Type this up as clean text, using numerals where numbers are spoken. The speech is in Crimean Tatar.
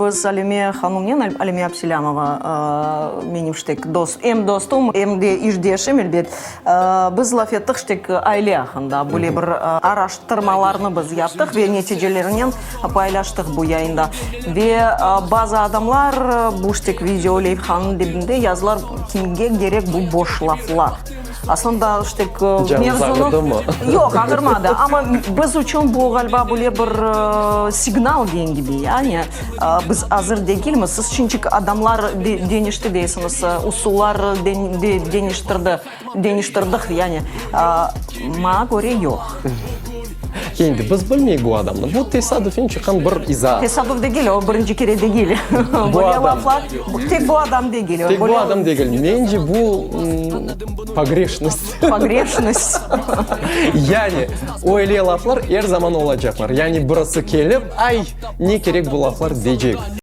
Biz Alime hanımnen, Alime Abselâmova, menim ştek dost, em dostum, em de işdeşim, elbet, biz laf ettik ştek aile aqqında, böyle bir araştırmalarnı biz yaptıq ve neticelerinen paylaştıq bu yayında. Ve bazı adamlar bu ştek video leyhanıñ dibinde yazdılar, kimge kerek bu boş laflar? Aslında, işte, mevzunı... Yoq, ağırmadı. Amma biz içün bu, ğaliba, böyle bir signal deñ kibi, yani biz azır degilmiz. Siz çünki adamlar deñişti deysiñiz, usullar deñiştirdi, deñiştirdik, yani maña köre, yoq. Endi biz bilmeyik bu adamnı. Bu tesadüfen çıqqan bir izaat. Tesadüf degil, o birinci kere degil. Bu Böyle adam. laflar, tek bu adam degil. Tek bu Böyle adam degil. Mence, bu pogreşnost. Pogreşnost. Yani, öyle laflar er zaman olacaqlar. Yani, birisi kelip, ay, ne kerek bu laflar, deycek.